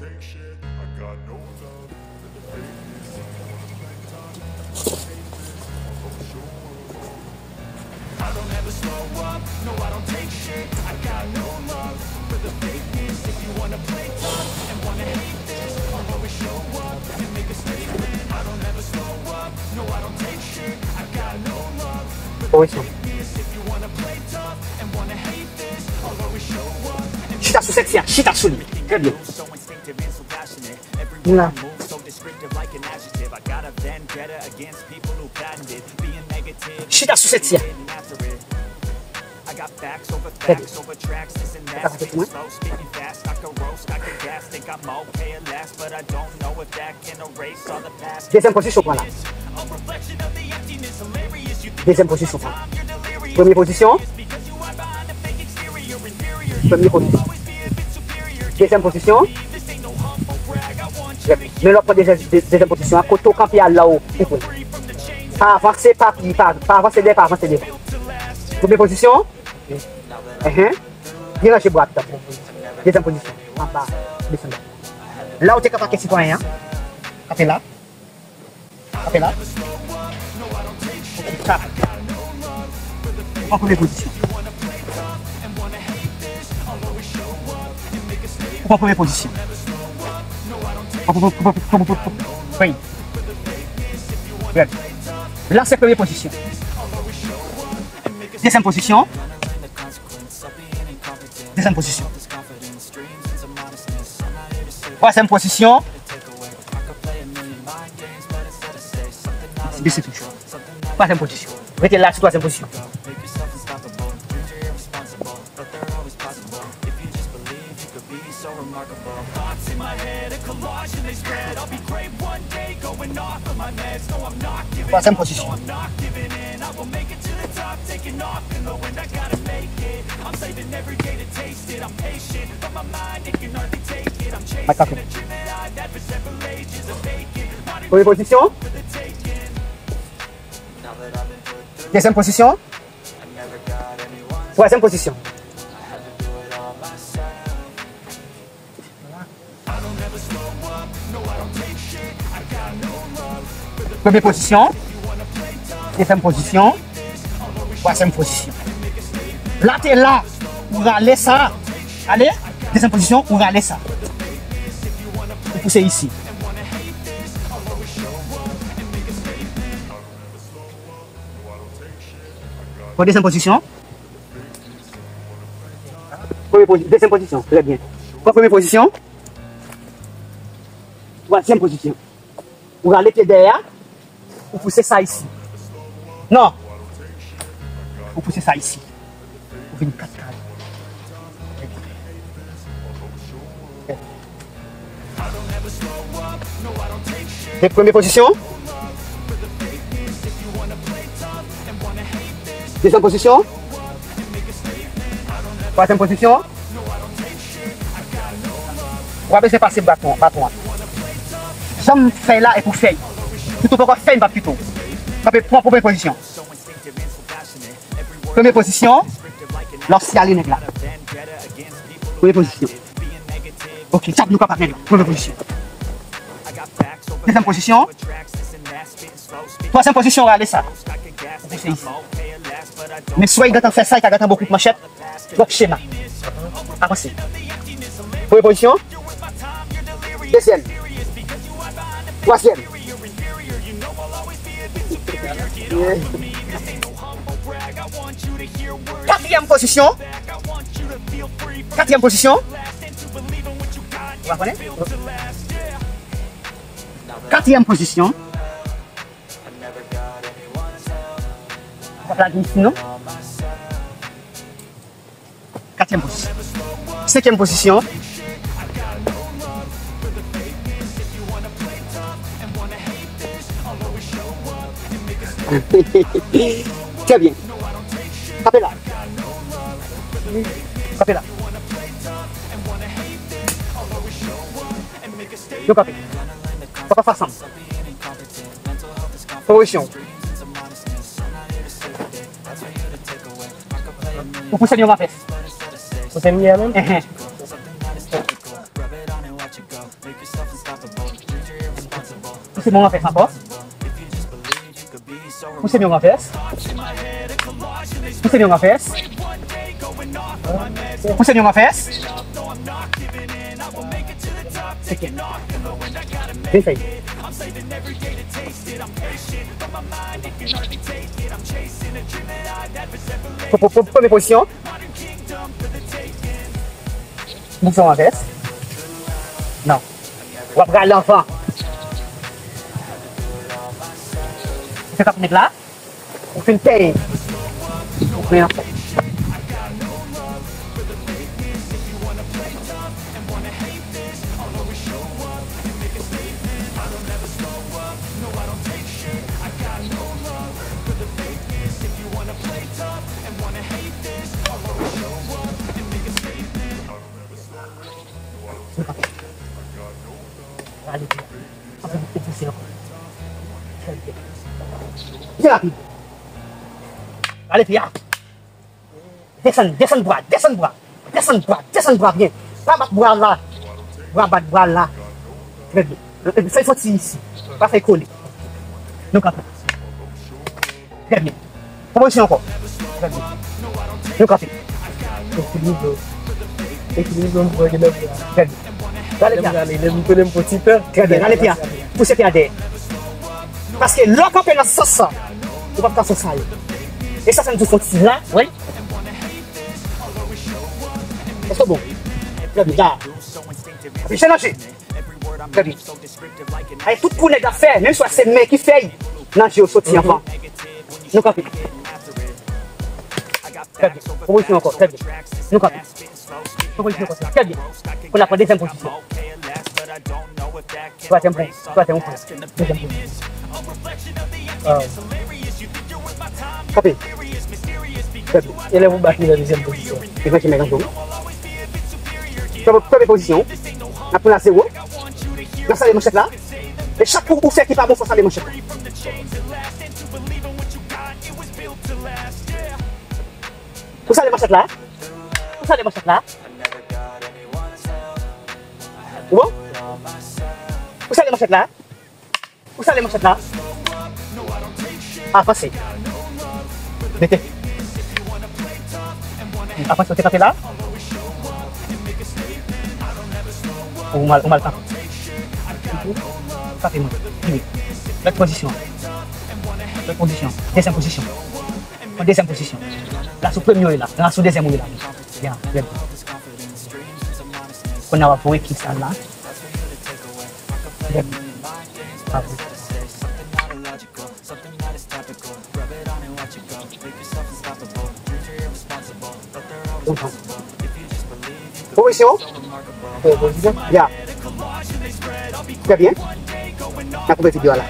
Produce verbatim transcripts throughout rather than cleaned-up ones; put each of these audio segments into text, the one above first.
I don't ever slow up, no, I don't take shit. I got no love for the fakeness. If you wanna play tough and wanna hate this, I'll always show up and make a statement. I don't ever slow up, no, I don't take shit. I got no love for the fakeness. If you wanna play tough and wanna hate this, I'll always show up and Chita sou sèks la, chita sou li. Trè byen. Chita sou sèks la. Dezyèm pozisyon pran la. Dezyèm pozisyon pran la. Premye pozisyon. Premye pozisyon. Dezyèm pozisyon. Men lè w pran dezyèm, de-, dezyèm pozisyon an, kote w kanpe a la w, ou pran. Pa avanse, pa pi, pa, pa avanse dèyè, pa avanse devan. Premye pozisyon. Enhen. Byen ranje bra tout an. Dezyèm pozisyon. Anba. Desann. La w te kanpe ak sitwayen an. Kanpe la. Kanpe la. Ou pran premye pozisyon. Ou pran premye pozisyon. Ou pran, ou pran, ou pran, ou pran, ou pran. Wi. Wi. La se premye pozisyon. Dezyèm pozisyon. Dezyèm pozisyon. Twazyèm pozisyon. Bese toujou. Twazyèm pozisyon. Rete la sou twazyèm pozisyon. Twazyèm pozisyon. Premye pozisyon. Dezyèm pozisyon. Twazyèm pozisyon. Premye pozisyon. Dezyèm pozisyon. Twazyèm pozisyon. La te la. Ou rale sa. Ale. Dezyèm pozisyon. Ou rale sa. Ou pouse isi. Pran dezyèm pozisyon. Premye pozi-, dezyèm pozisyon. Trè byen. Pran premye pozisyon. Twazyèm pozisyon. Ou rale pye dèyè a. Ou pouse sa isi. Non. Ou pouse sa isi. Ou vin kat kare. Premye pozisyon. Dezyèm pozisyon. Twazyèm pozisyon. W ap bezwen pase baton, baton an. Jan m fè la e pou fè. Si w poko fè, m p ap kite w. Kanpe, pran premye pozisyon. Premye pozisyon, lè w siyale nèg la. Premye pozisyon. Ok, tchap, nou kapab nèg la. Premye pozisyon. Dezyèm pozisyon. Twazyèm pozisyon, rale sa. Ou pouse isi. Men si w wè li gentan fè sa, li ka gentan ba w kout manchèt. Twòp chema. Avanse. Premye pozisyon. Dezyèm. Twazyèm. Katriyèm pozisyon. Katriyèm pozisyon. Ou pa konnen? Katriyèm pozisyon. Ou pa lage isi, non? Katriyèm pozisyon. Senkyèm pozisyon. Trè byen. Kanpe la. Kanpe la. Yo kanpe. Papa fasanm. Pozisyon. Ou pouse li yon mapès. Pouse li a menm? Enhen. Pouse m yon ranvès ankò. Pouse m yon ranvès. Pouse m yon ranvès. Pouse m yon ranvès. Vin fè. Premye pozisyon. Bouksan w an vès? Non. W ap rale anvan. Ou fè kap nèg la? Ou fin peye. Ou peye anfè. Rale pye a. Anpil pou pouse ankò. Trè byen. Byen rapid. Rale pye a. Desann, desann bra, desann bra. Desann bra, desann bra byen. Pa bat bra la. Bra bat bra la. Trè byen. Fè l soti isi. Pa fè l kole. Nou kanpe. Trè byen. Pwomosyon ankò. Trè byen. Nou kanpe. Ekilibre. Ekilibre, m wè gen nan pye a. Trè byen. Rale pye a. Lè m rale, lè m konnen m fon ti pè. Trè byen. Rale pye a. Pouse pye a dèyè. Paske lè w kanpe nan sans sa, ou p ap ka fè sa yo. E sa fè m di w fon ti la, wi. Èske bon? Trè byen. Apre se nan je. Trè byen. Ay, tout kou nèg ap fè, menm si se men ki fè y, nan je yo soti anvan. Nou kanpe. Trè byen. Pwomosyon ankò. Trè byen. Nou kanpe. Pwomosyon ankò. Trè byen. Kounye a pran dezyèm pozisyon. Twazyèm pou, twazyèm ou pran. Dezyèm pou. Kanpe. Trè byen. Elèv ou bat li nan dezyèm pozisyon. E mwen ki mèt anjou. Premye, premye pozisyon. N ap tounen a zewo. N ap sale manchèt la. E chak kou ou fè ki pa bon, fò sale manchèt la. Ou sale manchèt la. Ou sale manchèt la. Ou bon? Ou sale manchèt la. Ou sale manchèt la. Avanse. Mete. Avanse, ou te kanpe la. Ou mal, ou mal kanpe. Kanpe mwen. Vini. Lòt pozisyon. Lòt pozisyon. Dezyèm pozisyon. Pran dezyèm pozisyon. La sou premye ou ye la. La sou dezyèm ou ye la. Byen, byen. Kounye a w ap voye kik sa la. Byen. Bravo. Pozisyon. Ya. Trè byen. N a koupe videyo a la.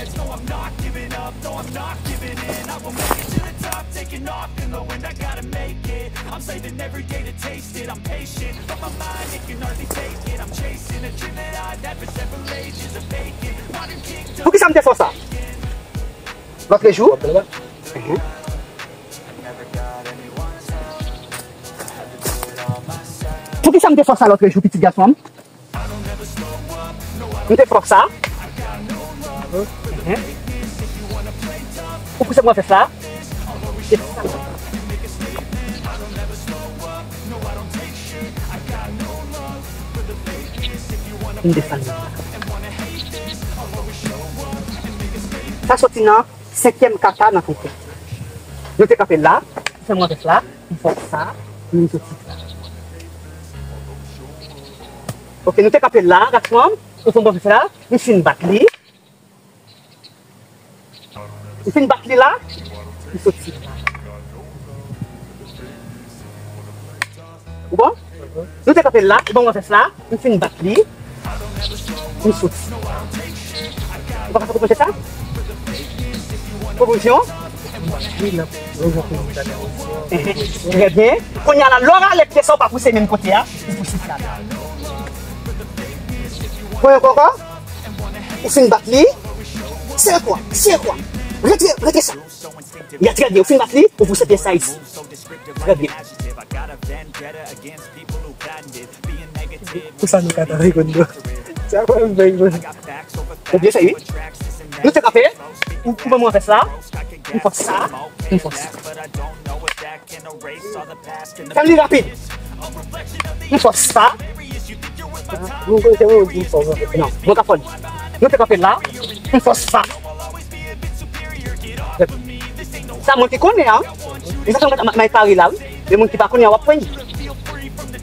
Poukisa m te fè w sa? Lòtrejou? Mhm. Poukisa m te fè w sa lòtrejou, pitit gason m? M te fè w sa? Mhm. Ou pouse m wè fè sa? Se sa. M desann. Sa soti nan senkyèm kata nan tonton. Nou te kanpe la, fè m wè fè sa, m fè w sa, m soti sa. Ok, nou te kanpe la, gason m, ou fè m wè fè sa, m fin bat li. M fin bat li la, m soti la. Ou bon? Nou te kanpe la, ou ban mwen fès la, m fin bat li, m soti. Ou pa ka fè konprann sa? Pwopozisyon? Trè byen. Kounye a la, lè w rale pye sa, ou pa pouse menm kote a, ou pouse sa. Pran yon kòkò. Ou fin bat li. Sere kwa, sere kwa. Rantre, rantre sa. Ya, trè byen, ou fin bat li, ou pouse pye sa isi. Trè byen. Pou sa nou ka ta rekonn nou. Sa pa m fè rekonn. Ou byen fè, wi. Nou te kanpe. Ou, ou ban mwen vès la. M fè sa. M fè sa. Fè m li rapid. M fè sa. Non, mwen ka fè l. Nou te kanpe la. M fè sa. Sa mwen ki konnen an. E sa fè mwen may pare la wi. Men moun ki pa konnen an w ap pran.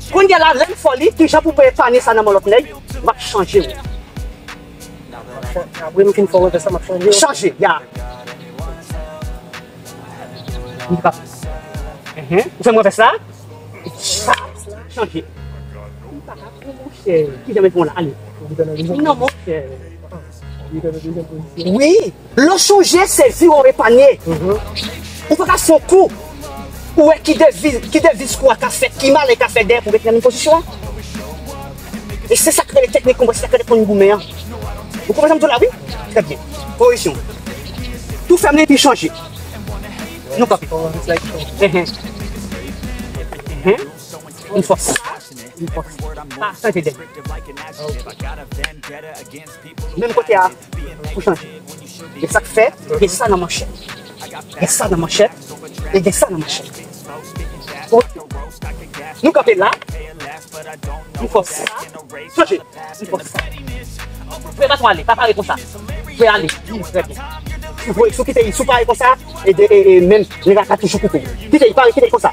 Kounye a la, lè m fè li, kijan pou mwen epanye sa nan men lòt nèg, m ap chanje wi. Apre m fin fè w wè sa m ap chanje. Chanje, ya. Li pa. Enhen. Ou fè m wè sa? Sa. Chanje. Monchè, ki jan m fè w la? Ale. Non, monchè. Wi. Lè w chanje, se vi w epanye. Ou pa ka fè yon kou. Ou wè ki deviz, ki deviz kou a ka fè, ki malè ka fè dèyè pou mete nan menm pozisyon an. E se sa k rele teknik konba, se sa k rele konn goumen an. Ou konprann sa m di w la, wi? Trè byen. Pozisyon. Tou fèm li epi chanje. Nou kanpe. Enhen. Enhen. M fè sa. M fè sa. Pa chanje dèyè. Menm kote a, pou chanje. E sa k fè, gen sa nan manchèt. Gen sa nan manchèt. E gen sa nan manchèt. Nou kanpe la. M fè sa. Chanje. M fè sa. Vre baton ale. Pa pare konsa. Vre ale. Vre, si w kite, si w pare konsa, e, de, e, e menm, nèg la ka toujou koupe w. Kite, pare, kite konsa.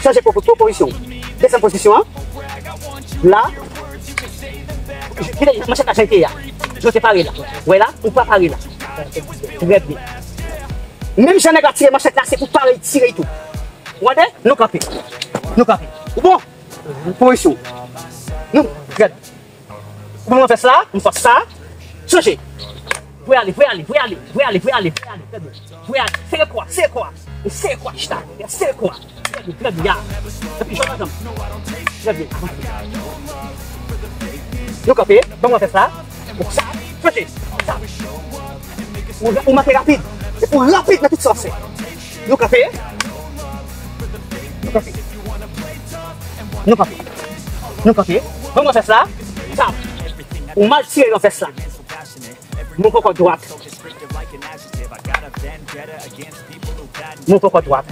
Chanje po-, po-, pozisyon. Dezyèm pozisyon an. La. Kite manchèt la jan l te ye a. Jan w te pare la. Wè la, ou pa pare la. Trè byen. Menm jan nèg la tire manchèt la, se pou pare tire tou. Ou tande? Nou kanpe. Nou kanpe. Ou bon? Pozisyon. Nou, trè byen. Ou pran vès la, m fè sa. Chanje. Voye ale, voye ale, voye ale, voye ale, voye ale, voye ale. Trè byen. Voye ale. Sere kò a, sere kò a. E sere kò a, chita. E sere kò a. Trè byen, trè byen, ya. Epi jwenn ansanm. Trè byen. Nou kanpe, ban mwen vès la. Sa, chanje. Sa. Ou, ou manke rapid. E pou rapid nan tout sa w fè. Nou kanpe. Nou kanpe. Nou kanpe. Nou kanpe. Ban mwen vès la. Sa. Ou mal tire nan vès la. Mwen poko dwat. Mwen poko dwat.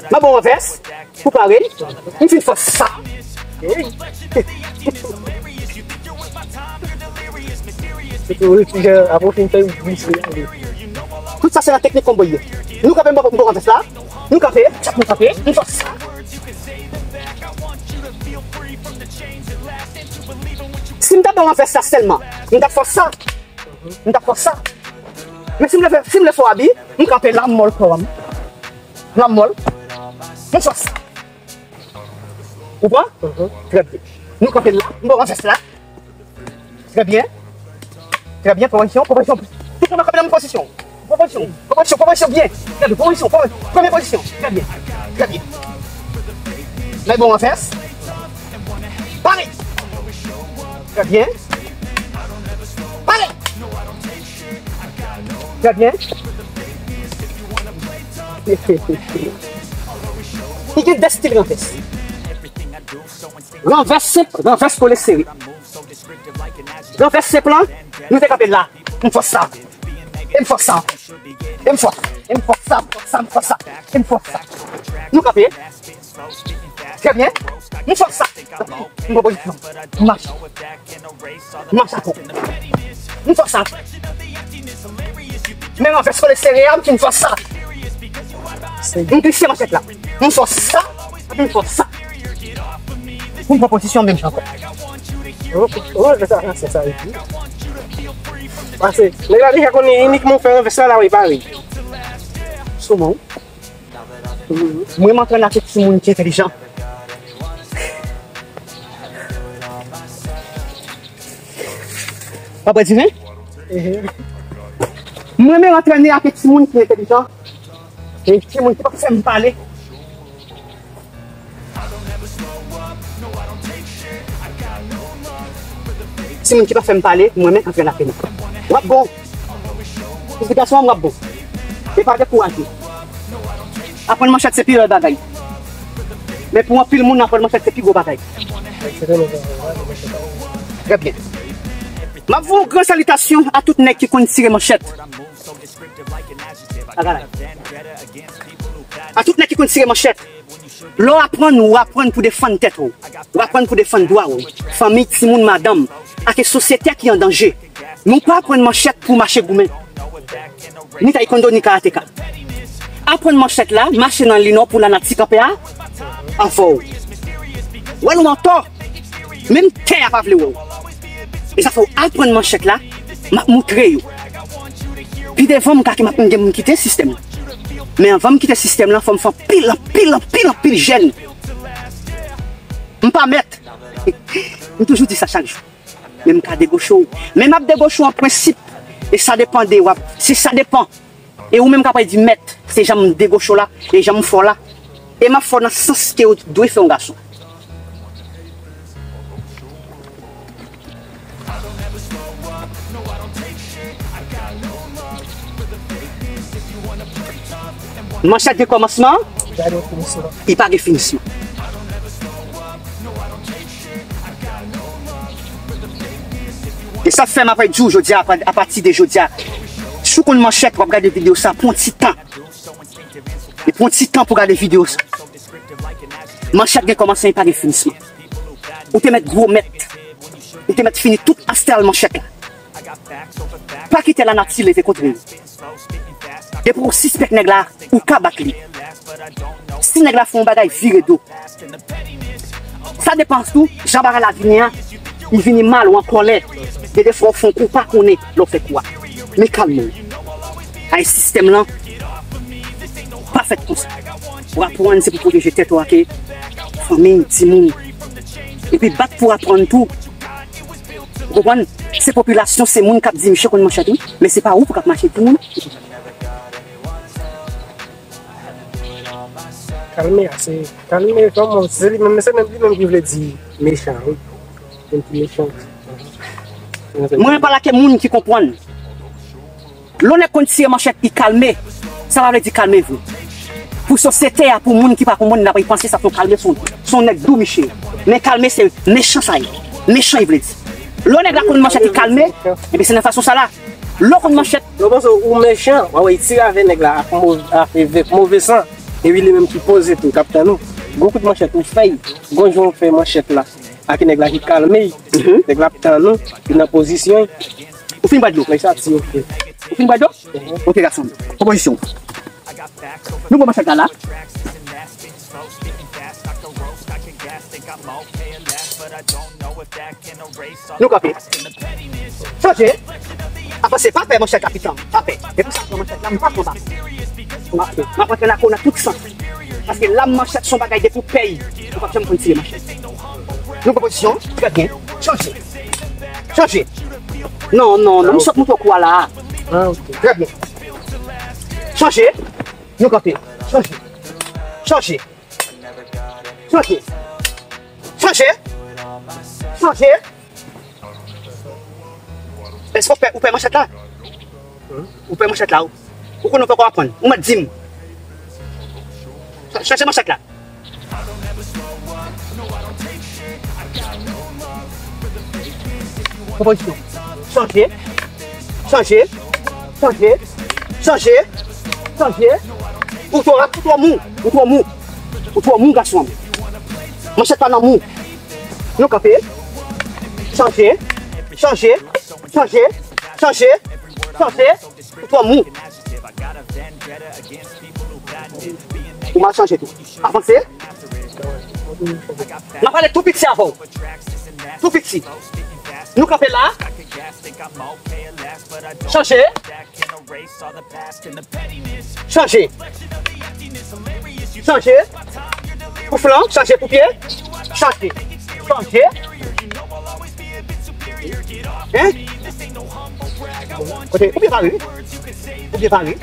Mwen bon an vès. Pou pare. M fin fè sa. Se pou retire apre w fin fè wi se ale. Tout sa se nan teknik konba ye. Nou kanpe m poko an vès la. Nou kanpe, nou kanpe, nou fè sa. Si m ta ba w an vès la sèlman, m ta fè sa. M ta fè sa. Men si m leve, si m leve fò abi, m kanpe la, m mòl kò a m. La m mòl. M fè sa. Ou pran? Trè byen. Nou kanpe la, m ba w an vès la. Trè byen. Trè byen, pran pozisyon, pran pozisyon. Tout moun kanpe nan menm pozisyon. Pran pozisyon, pran pozisyon, pran pozisyon byen. Trè byen, pran pozisyon, pran, premye pozisyon. Trè byen. Trè byen. Lè bon an fès. Pare. Trè byen. Pare. Trè byen. Li gen de stil ranvès. Ranvès senp, ranvès kole sere. Ranvès senp lan, nou te kanpe la. M fè sa. E m fè sa. E m fè sa. E m fè sa, m fè sa, m fè sa. E m fè sa. Nou kanpe. Trè byen. M fè sa. M pran pozisyon. M mache. M mache ankò. M fè sa. Men ranvès kole sere a, m fin fè sa. M glise manchèt la. M fè sa. Epi m fè sa. Pou m pran pozisyon menm jan ankò. Oh, oh, se sa, se sa, epi. Pase, nèg la deja konnen inikman w fè ranvès la, la w pare. Souvan. Mwen, m antrene ak timoun ki entèlijan. W ap bwè diven? Mwen menm antrene ak timoun ki entèlijan. E timoun ki p ap fè m pale. Timoun ki pa fè m pale, mwen menm k antrene ak li. W ap bon. Pitit gason an, w ap bon. E pa dekouraje. Aprann manchèt se pi bèl bagay. Men pou anpil moun, aprann manchèt se pi gwo bagay. Trè byen. M ap voye yon gran salitasyon a tout nèg ki konn tire manchèt. Bagay la. A tout nèg ki konn tire manchèt. Lè w aprann, ou aprann pou defann tèt ou. Ou aprann pou defann dwa ou. Fanmi, timoun, madanm, ak sosyete a ki an danje. Men w pa aprann manchèt pou w mache goumen. Ni taekwondo, ni karateka. Aprann manchèt la, mache nan li non pou lanati kanpe a, avè w. Wè nou antò. Menm tè a pa vle wè w. E sa fè w aprann manchèt la, m ap moutre yo. Pi devan m ka gen m gen moun kite sistèm. Men anvan m kite sistèm lan, fò m fè anpil, anpil, anpil, anpil jèn. M pa mèt. M toujou di sa chak jou. Men m ka degoche w. Men m ap degoche w an prensip. E sa depan de w ap. Se sa depan. E ou menm k ap di mèt, se jan m degoche w la, e jan m fè w la. E m ap fè w nan sans ke w dwe fè yon gason. Manchèt gen kòmansman, li pa gen finisman. E sa fè m ap di w jodi a, apati de jodi a, si w konn manchèt, w ap gade videyo sa, pran ti tan. E pran ti tan pou gade videyo sa. Manchèt gen kòmansman, li pa gen finisman. Ou te mèt gwo mèt. Ou te mèt fini tout astral manchèt la. Pa kite lanati leve kont ou. Depi w sispèk nèg la, ou ka bat li. Si nèg la fè yon bagay, vire do. Sa depan tou, jan bagay la vini an, li vini mal ou an kòlè. Gen de fwa w fè yon kou, ou pa konnen lè w fè kou a. Men kalme w. Ay sistèm lan pa fèt konsa. Ou aprann se pou pwoteje tèt ou ak fanmi, timoun. Epi bat pou aprann tou. Ou konprann? Se popilasyon, se moun k ap di misye konn manchèt wi, men se pa ou pou k ap mache pou moun. Kalme a, se kalme, kòman, se li menm, se menm, li menm ki vle di mechan, wi. Moun ki mechan. Mwen pale ak moun ki konprann. Lè yon nèg konn tire manchèt, li kalme. Sa pa vle di kalme vre. Pou sosyete a, pou moun ki pa konprann, l ap panse sa se yon kalme, se yon, se yon nèg dou misye. Men kalme se mechan sa ye. Mechan li vle di. Lè yon nèg la konn manchèt, li kalme, ebyen se nan fason sa la. Lè w konn manchèt. Lè w panse ou mechan, w ap wè li tire avè nèg la ak mov-, avèk move san. Epi li menm ki poze tou, k ap tann ou. Gon kout manchèt ou fè, gon jan w fè manchèt la. Ak nèg la ki kalme, nèg la ap tann ou, li nan pozisyon. Ou fin bwè dlo? Nèg sa ti, ok. Ou fin bwè dlo? Ok, gason. Pran pozisyon. Nou pran manchèt la la. Nou kanpe. Chanje. Avanse, pa pè, monchè kapitan. Pa pè. E pou sa, pran manchèt la, m pa konba. M ap, m ap antre nan kou nan tout sans. Paske lam manchèt se yon bagay depi w pè l, ou p ap janm konn tire manchèt. Nou pran pozisyon, trè byen. Chanje. Chanje. Non, non, non, m sot moutre w kou a la. Ah, ok. Trè byen. Chanje. Nou kanpe. Chanje. Chanje. Chanje. Chanje. Chanje. Èske w pè, ou pè manchèt la? Ou pè manchèt la, ou? Ou konnen w poko aprann. Ou mèt di m. Cha-, chache manchèt la. Pran pozisyon. Chanje. Chanje. Chanje. Chanje. Chanje. Ou twò rap, ou twò mou. Ou twò mou. Ou twò mou, gason an. Manchèt pa nan mou. Nou kanpe. Chanje. Chanje. Chanje. Chanje. Chanje. Ou twò mou. Ou mal chanje tou. Avanse. M ap pale tou piti avè w. Tou piti. Nou kanpe la. Chanje. Chanje. Chanje. Pou flan, chanje pou pye. Chanje. Chanje. Hein? Kote, ou byen pare, wi. Ou byen pare.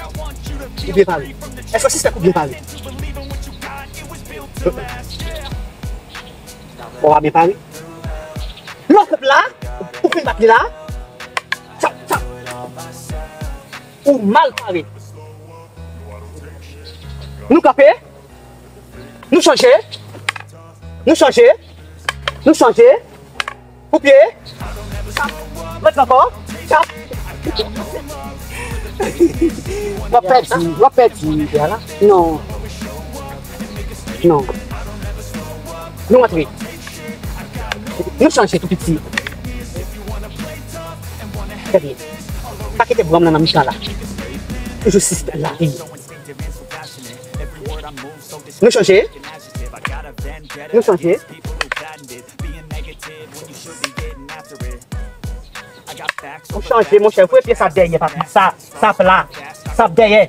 Ou byen pare. Èske sistèm ou byen pare? Ou pa byen pare. Lè w fè la, ou fin bat li la. Tchap, tchap. Ou mal pare. Nou kanpe. Nou chanje. Nou chanje. Nou chanje. Kou pye. Chap. Ret ankò. Chap. W ap pèdi. W ap pèdi. Non. Non. Nou antre. Nou chanje tou piti. Trè byen. Pa kite bwam nan nan mitan la. Toujou sispann la. Nou chanje. Nou chanje. Nou chanje, monchè. Voye pye sa dèyè, papi. Sa, sa pla. Sa dèyè.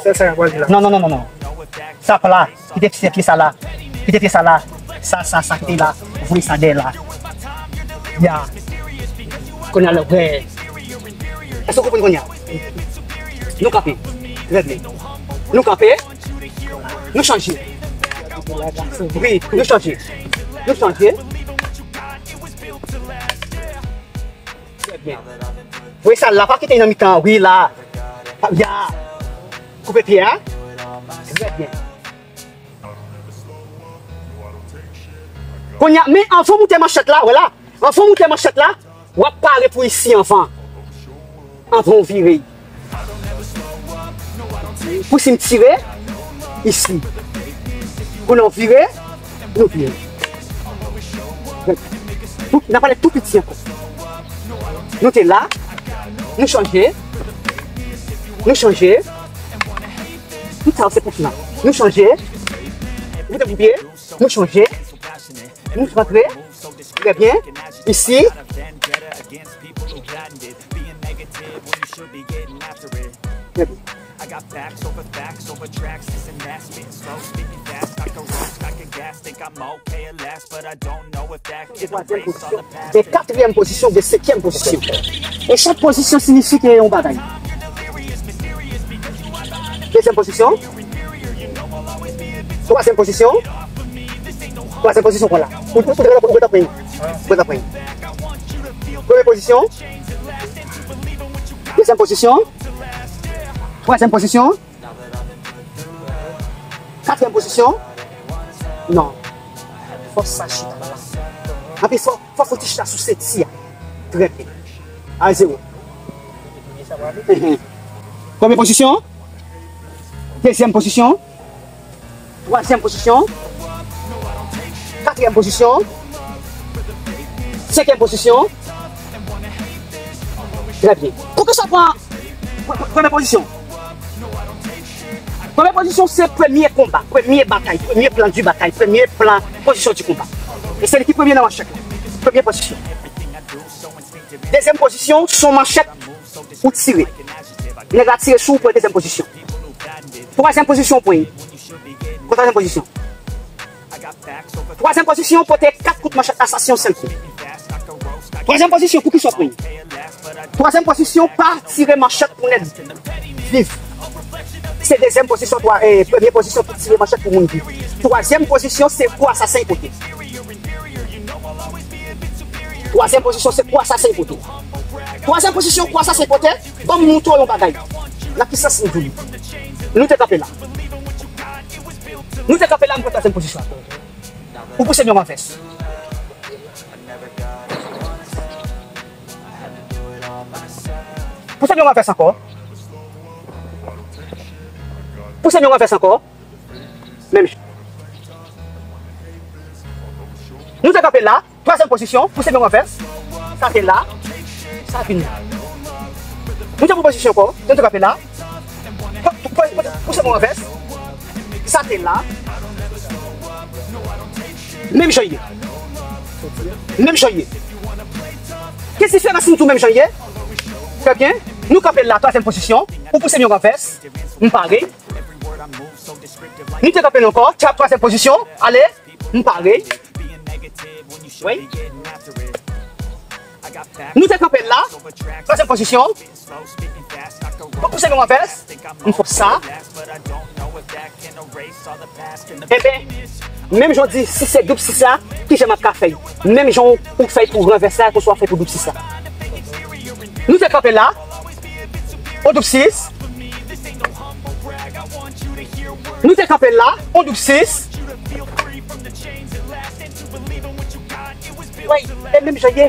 Sa, sa, wè la. Non, non, non, non, non. Sa pla. Kite pye sa la. Kite pye sa la. Sa, sa, sa ki te la. Voye sa dèyè la. Ya. Kounye a la, wè. Èske w konprann kounye a? Nou kanpe. Trè byen. Nou kanpe. Nou chanje. Wi, nou chanje. Nou chanje. Trè byen. Wi, sa la, pa kite nan mitan. Wi, la. Ya. Koupe pye a. Trè byen. Kounye a, men anvan w moute manchèt la, wè la. Anvan w moute manchèt la, w ap pare pou isi anvan. Anvan w vire. Pou si m tire, isi. Kounye a w vire, nou vire. N ap ale tou piti ankò. Nou te la, nou chanje, nou chanje. Tout sa se pou flan. Nou chanje. Moute pou pye. Nou chanje. Nou rantre. Trè byen. Isi. Trè byen. Twazyèm pozisyon, oubyen katriyèm pozisyon, oubyen senkyèm pozisyon. E chak pozisyon siyifi ke yon bagay. Dezyèm pozisyon. Twazyèm pozisyon. Twazyèm pozisyon, kon la. Ou, ou, ou, ou, ou, ou, ou, ou, ou. Premye pozisyon. Dezyèm pozisyon. Twazyèm pozisyon. Katriyèm pozisyon. Non. Fò sa chita la. Anpi fò, fò fouti chita sou senti a. Trè byen. A zewo. Mhm. Premye pozisyon. Dezyèm pozisyon. Twazyèm pozisyon. Katriyèm pozisyon. Senkyèm pozisyon. Trè byen. Pou ki sa pran pre-, pre-, premye pozisyon? Premye pozisyon se premye konba, premye batay, premye plan di batay, premye plan pozisyon di konba. E se li ki premye nan manchèt la. Premye pozisyon. Dezyèm pozisyon, se yon manchèt ou tire. Nèg la tire sou ou, pran dezyèm pozisyon. Twazyèm pozisyon, pran. Twazyèm pozisyon. Twazyèm pozisyon, pote kat kout manchèt la, sa se yon sèl kou. Twazyèm pozisyon, pou ki sa w pran? Twazyèm pozisyon, pa tire manchèt pou nèg viv. Se dezyèm pozisyon, twa-, eh, premye pozisyon pou tire manchèt pou moun viv. Twazyèm pozisyon, se kou asasen pote. Twazyèm pozisyon, se kou asasen pote. Twazyèm pozisyon, kou asasen pote, ban m montre w yon bagay. Nan ki sans m di w li? Nou te kanpe la. Nou te kanpe la, m pran twazyèm pozisyon. Ou pouse m yon ranvès. Pouse m yon ranvès ankò. Pouse m yon ranvès ankò. Menm jan. Nou te kanpe la. Twazyèm pozisyon, pouse m yon ranvès. Sa te la. Sa vin la. Nou te pran pozisyon ankò. Nou te kanpe la. Pou, pou, pou, pouse m yon ranvès. Sa te la. Menm jan ye. Menm jan ye. Ki diferans m di w menm jan ye? Trè byen. Nou kanpe la, twazyèm pozisyon. Ou pouse m yon ranvès. M pare. Nou te kanpe la ankò. Twa-, twazyèm pozisyon. Ale. M pare. Wi. Nou te kanpe la. Twazyèm pozisyon. Pou pouse nou anvès. M fè sa. Enben, menm jan w di, si se doub sis la, kijan m ap ka fè l? Menm jan w, ou fè l pou ranvès la, konswa w fè l pou doub sis la. Nou te kanpe la. On doub sis. Nou te kanpe la. On doub sis. Wey, e menm jan ye.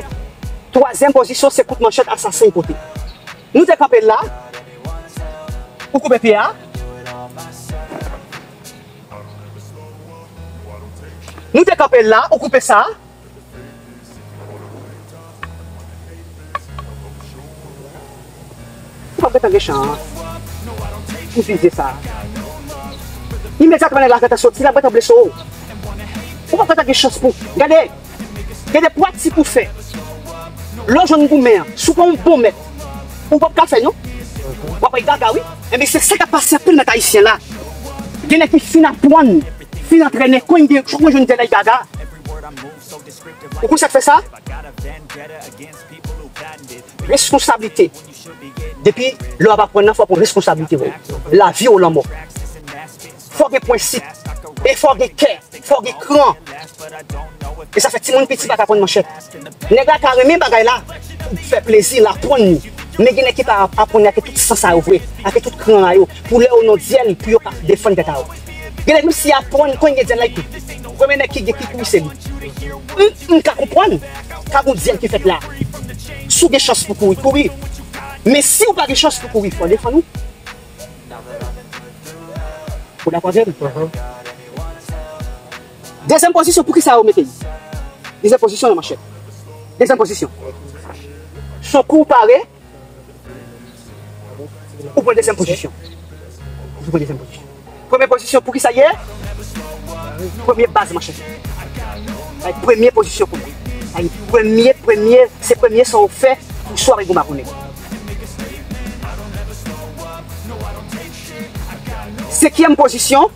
Twazyèm pozisyon, se kout manchèt asasen pote. Nou te kanpe la. Ou koupe pye a. Nou te kanpe la, ou koupe sa. Ou p ap gentan gen chan an pou vize sa. Imedyatman nèg la gentan soti, l ap gentan blese w. Ou p ap gentan gen chans pou. Gade, gen de pratik ou fè. Lè w jwenn goumen an, si w pa yon bon mèt, ou p ap ka fè non. W ap wè gaga wi. Enben se sa k ap pase anpil mèt ayisyen la. Gen nèg ki fin aprann, fin antrene, kon gen chak mwen jwenn de nèg gaga. Ou konn sa k fè sa? Responsablite. Depi lè w ap aprann nan, fò w pran responsablite w. Lavi w lanmò. Fò w gen prensip. E fò w gen kè. Fò w gen kran. E sa fè timoun piti pa ka pran manchèt. Nèg la ka renmen bagay la pou fè plezi l, aprann li. Men gen nèg ki pa ap- aprann li ak tout san sa yo vre, ak tout kran a yo. Pou lè yo nan dyèl, pou yo ka defann tèt a yo. Gen nèg menm si y aprann, kon gen dyèl la, epi premye nèg ki gen ki kouri se li. M, m ka konprann. Ka gon dyèl ki fèt la. Si w gen chans pou kouri, kouri. Men si w pa gen chans pou kouri, fò w defann ou. Ou dakò avè m? Dezyèm pozisyon, poukisa yo mete l? Dezyèm pozisyon nan manchèt. Dezyèm pozisyon. Son kou pare, ou pran dezyèm pozisyon. Ou pran dezyèm pozisyon. Premye pozisyon, poukisa ye? Premye baz manchèt. Ay, premye pozisyon pou mwen. Ay, premye, premye, se premye sa w fè pou swa avèk gon makounen. Senkyèm pozisyon,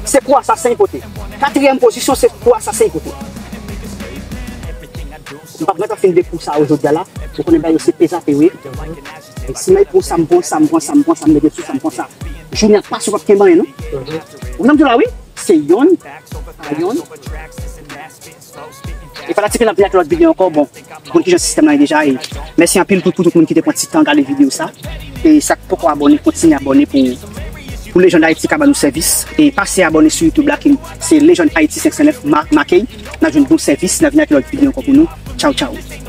se kou asasen pote. Katriyèm pozisyon, se kou asasen pote. M p ap gentan fin de kou sa yo jodi a la. Ou konnen bagay yo se peze ap peze. Si mwen pran sa, m pran sa, m pran sa, m pran sa, m mete sou sa, m pran sa. Jounen ap pase, ou p ap kenbe anyen non. Ou konprann m di w la wi? Se yonn pa yonn. E pa la ti kanal vini ak lòt videyo ankò. Bon, ou konn kijan sistèm nan ye deja. E mèsi anpil pou, pou tout moun ki te pran ti tan gade videyo sa. E sa k poko abòne, kontinye abòne pou, pou Lejand Ayiti ka ban nou sèvis. E pase abòne sou YouTube la, ki se Lejand Ayiti senk san nèf, ma- make. N ap jwenn bon sèvis, n ap vini ak lòt videyo ankò pou nou. Tchaw, tchaw.